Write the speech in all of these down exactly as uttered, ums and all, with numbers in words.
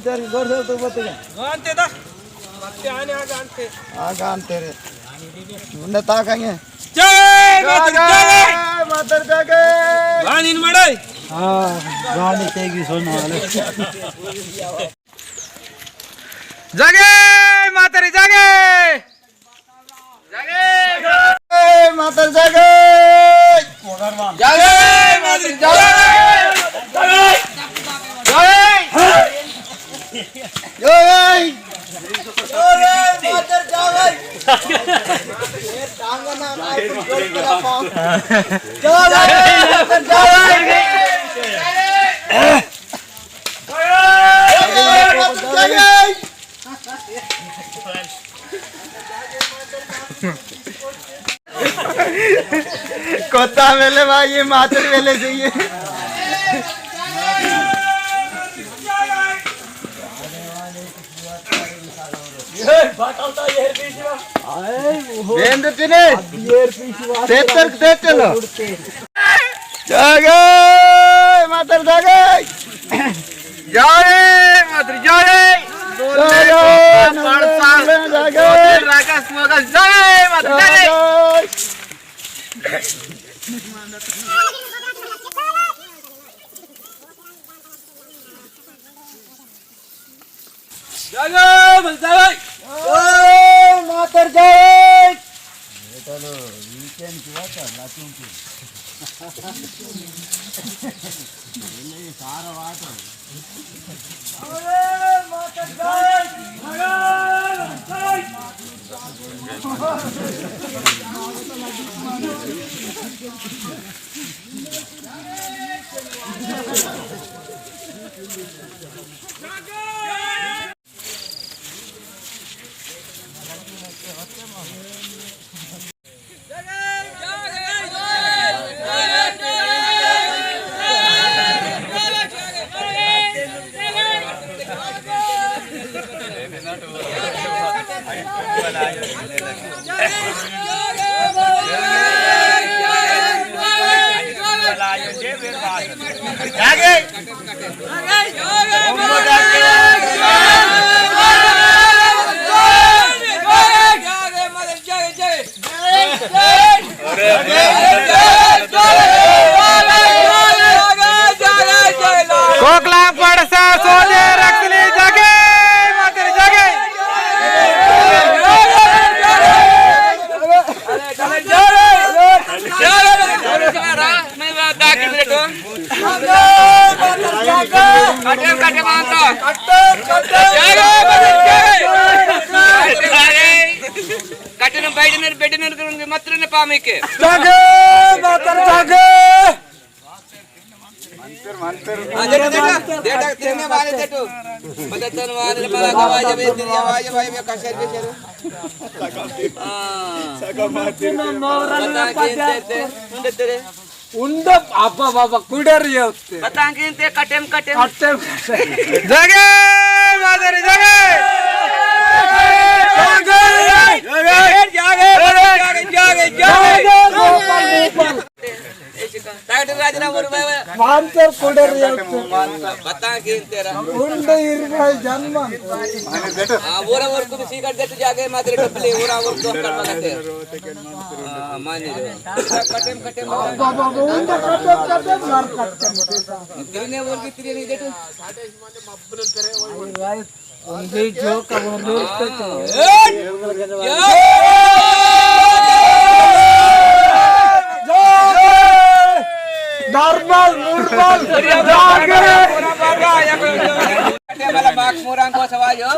तेरी गोर से तो बतेगा। गानते दा। बत्ते आने आ गानते। आ गानते रे। उन्हें ताकांगे। जय मातर जय। जय मातर जय। गानी मड़ाई। हाँ, गानी तेगी सोना वाले। जगे मातर जगे। जय माता जय। जय माता जय। जय। जय। जय माता जय। जय माता जय। जय। कोता वेले भाई, ये मातर वेले चाहिए। बेंदु तिने। तेतर, तेतर लो। जागे, मातर जागे। जागे, मातर जागे। जागे, नंदन जागे। राकेश मोगल जागे, मातर जागे। जागे। जय जय, बल जय। जय मातर जय। बेटा लो, weekend की बात है, लाचुंग की। ये सारा बात है। जय मातर जय। जय जय। कोकला पड़सा सोजे रखली जगे, मातर जगे। काटे, काटे मानता। काटे, काटे। काटे न बैठने, बैठने के मात्र ने पामे के। जागे, मातर जागे। मंत्र, मंत्र। आ, जेठू, जेठू, जेठू, तेरे में वाले जेठू। मदतन वाले माला का वाजे बे, तेरी आवाज भाई बे, कशर बे, शरू। हाँ। सका माते। बता के तेरे, तेरे, उंडे तेरे। उंडे, अब्बा, बाबा, कुडर ये उत्ते। बता के तेरे कटेम, कटेम। कटेम, कटेम। जगे, मादरी, जगे। जगे। जगे, जगे, जगे, जगे, जगे। जगे, गोपाल, गोपाल। ताकत राजराम और बाबा। मानतर कोडर यार। बता के तेरा। उंडे इरवाई जन्म। हाँ, ओरा ओर कुछ सीकर दे तू जाके मात्र डबले, ओरा ओर तो कर मगते। हाँ, मानी रे। कटेम, कटेम। बाबा, बाबा, उंडे कटेम, कटेम, मार कटेम। तेरे ने ओर की तेरे नहीं दे तू। उंडे जो कबो दोस्त तो। Normal, normal. जागे। वाला बाग मोरांग को सवाल हो।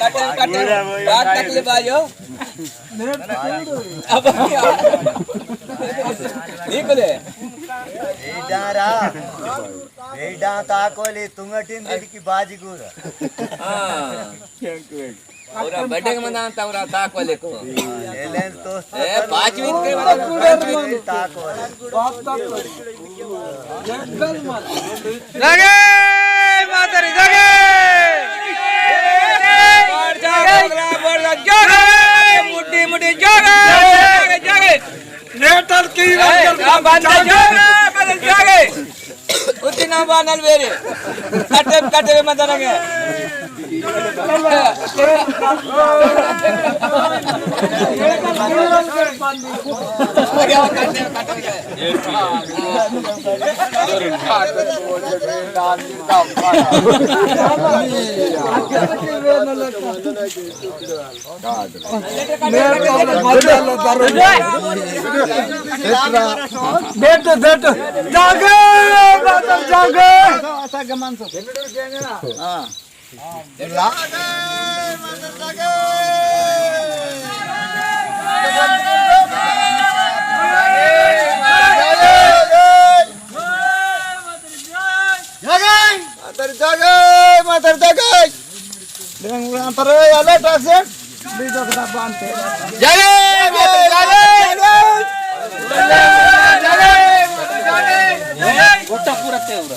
कटल, कटल। बात तकलीफ आयो। अब निकले। बेडारा, बेडा ताकोली तुंगटिन दिल की बाजी गुरा। हाँ। और बर्थडे के मनान तावरा ताकोली को। एलेन तो ए, पाँच मिनट के बाद पाँच मिनट ताकोली। जगे माता दी जगे। बढ़ जा, बढ़ जा, बढ़ जा, जगे। मुट्ठी, मुट्ठी, जगे, जगे, जगे। बेटर की ए, ना बांधे जागे, बदल जागे। उतना बानल बेरे। कटे, कटे में मत रंगे। बेट, बेट, जागे, जागे। हाँ। मातर जागे, मातर जागे। बेंग उड़ा पर आले टैक्सी। बीजो के बांधते। जागे, जागे, जागे। गोटा पूरा ते उड़ा।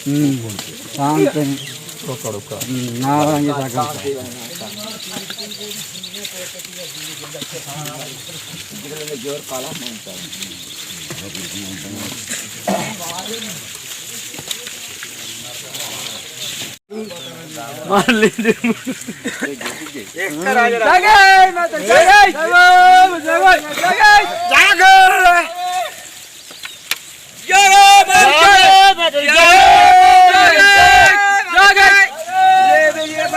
हम्म, शांत है। हम्म, नारंगी जागा। जोर काला नहीं। मार ले दे। जागे, माता जागे। जागे, जागे। जागे। जागे, माता जागे। जागे, माता जागे। जागे। ये, ये, ये,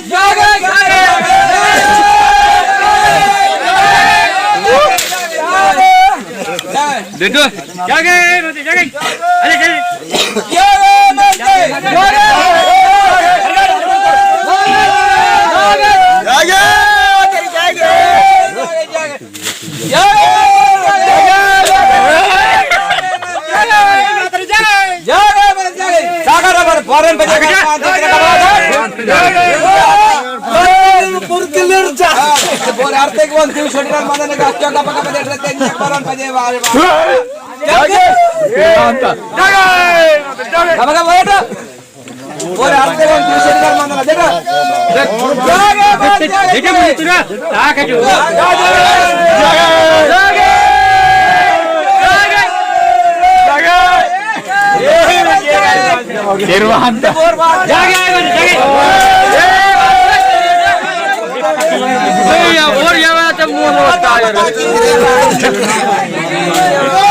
जागे, माता जागे। देखो, क्या गए, क्या गए? अरे, क्या गए? निर्वाहन। जागे, जागे। ए, या, और या बात है, मुंह होता है।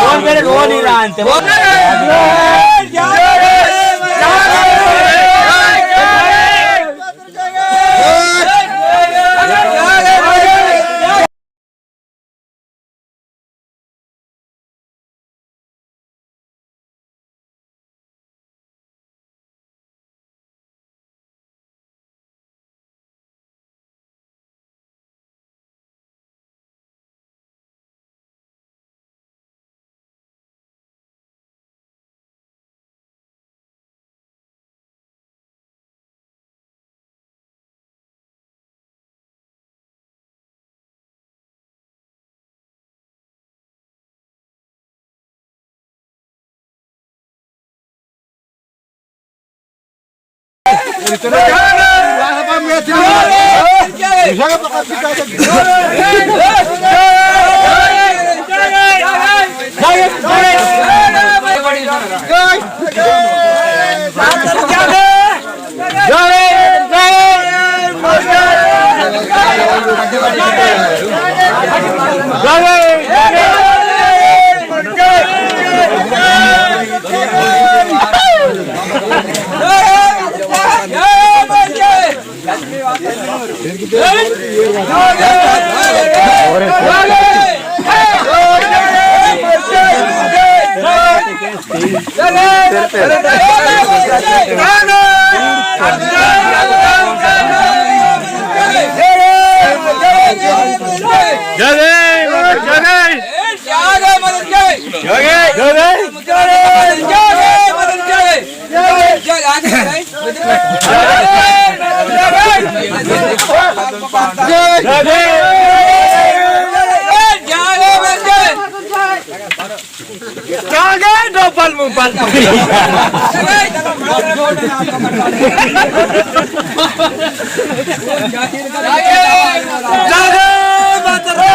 और मेरे को नहीं जानते। कागे डबल मुंह बंद। जागे मत रे।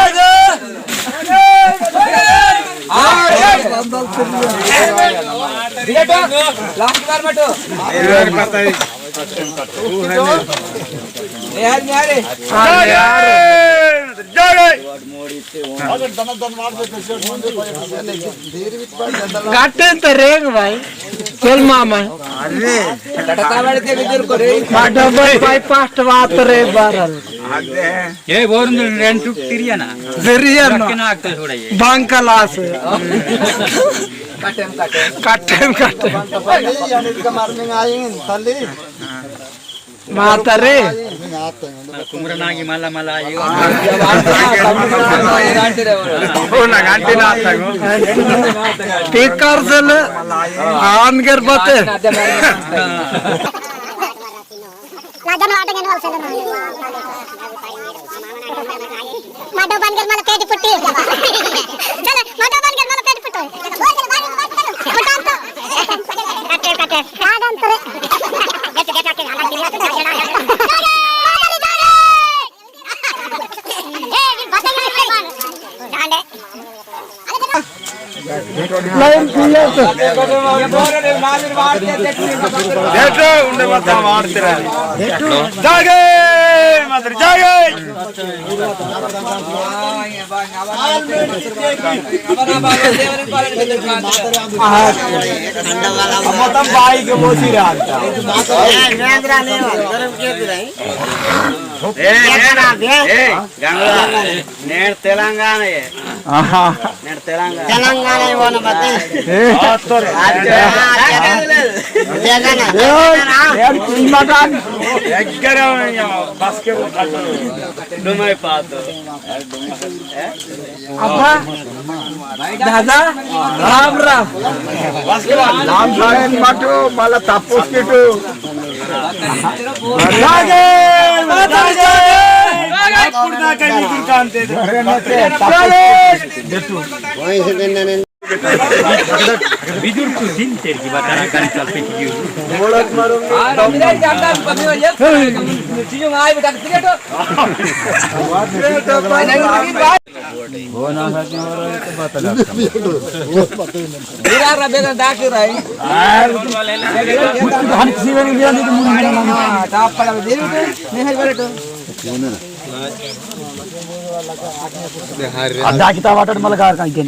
लास्ट बार मटो। यार, यार। जागे। काटे तो रेंग भाई, चल मामा। अरे। माधव भाई पास्ट बात रे बारल। अरे। ये बोर रेंट तिरिया ना। तिरिया ना। रखना आग तो छोड़ा ये। बांकलास। काटेम, काटेम। काटेम, काटेम। माता रे। कुमरा नागी मला मला आयो। ओ ना गांटी ना आता गो। टीकर से ले आन कर बते। लाजन वाटे गन वाल से ना। माधव बन गल मला पेट फुट्टी। चलो, माधव बन गल मला पेट फुट्टी। फुटान तो। काटे, काटे। कागन तरे। Gate, gate, gate. ए, ये बताइए, ये बात। जान दे। लाइन खुला तो। बेटो, उंडे मत मारते रहे। जागे, मदर जागे। अम्मा तम बाई के बोसी रहा था। ए, ए, ए, गंगा, नेर तेलंगाना ये। आहा। नेर तेलंगाना। तेलंगाना ये वो ना बते। ए। आज तो रे। आज तो रे। तेलंगाना। ए, यार, किन मकान। एक करे हो या, बस के वो खत्म। डुमाई पातो। अब्बा, दादा, राम राम। लाम साहेब मटो, मला तप्पोस किटो। जागे, जागे। बिजुर कुछ दिन तेरे की बता रहा, कल चल पे की। वो ना है कि वो रहे तो बता दे। गिरा रहा, बेटा, डाक रहा है। हन सीवन गया नहीं तो मुंह नहीं। हाँ, टाप पड़ा, दे दे, नहीं है, बेटा। अद्दा किता वाटर मलगार का इगेन।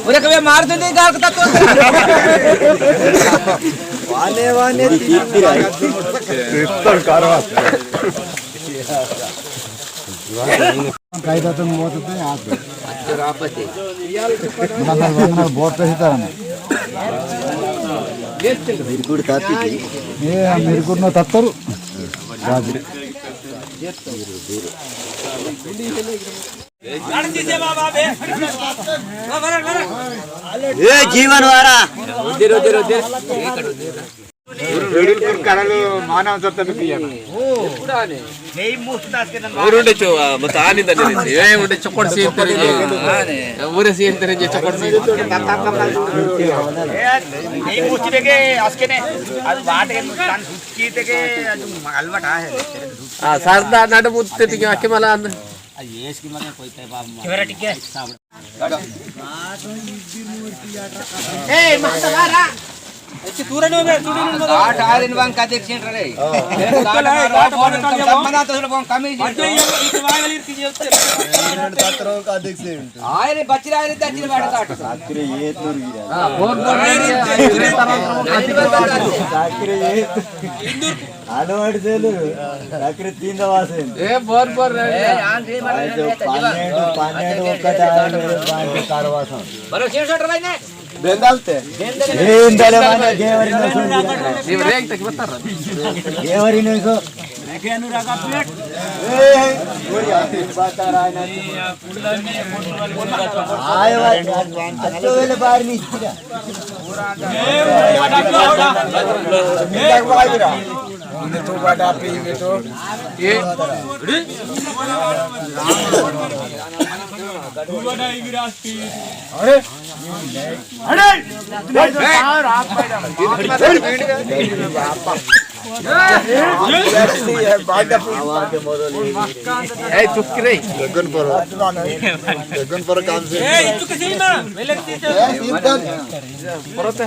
उरे कबे मार दे, नहीं गाल कता तो। वाने, वाने, तीन, तीन। इतना कारवा। कायदा तो मौत पे हाथ। अच्छा, रापते। नंबर, नंबर बहुत पैसे तारन। बिल्कुल ताती थी। ये हम बिल्कुल ना तत्तर। राजू। ए जीवन वारा। उधर, उधर, उधर। वेडुलपुर कड़ल मानव सत्ता किया। ऊरुंडे चो, आ, बता आनी तने रे। ए, उंडे चोकोट सीन तेरे जे। ऊरे सीन तेरे जे, चोकोट सीन। नहीं पूछते के, असके ने, अब बात के तान की ते के, अलवट आहे। आ, सरदा नड मुत्ते तिके आके मला। आ, येस की मने कोई ते बाप। ए, माता बारा। ऐसे दूर नो बे, दूर नो बे। आठ आरिन वांग का देख सेंटर रे। आठ आरिन वांग का देख सेंटर। आए रे, बच्चे आए रे, दच्चे बाड़ा काट। साकरे ये तोर गिरा। हाँ, बहुत, बहुत। साकरे ये। अलवाट सेलु, रात्री तीन दवासेन। ए, बोर, बोर रे। ए, आन से मार। आज पन्नेंडु, पन्नेंडु ओक्कटे आयो, पांच कारवासन। बरो, सीट सट रही ना। बेंदालते। ए, इंदले माने देवरी नसो। ये रेंग तक बता रहा। देवरी नसो। देखे अनुराग अपडेट। ए, बोल यार, बता रहा है ना। आयो, आज तो वेले बाहर नहीं। अरे, अरे, ए, चुप करे। जगन पर, जगन पर काम से। ए, चुप करे, मैं लगती है। ए, सीधा। परत।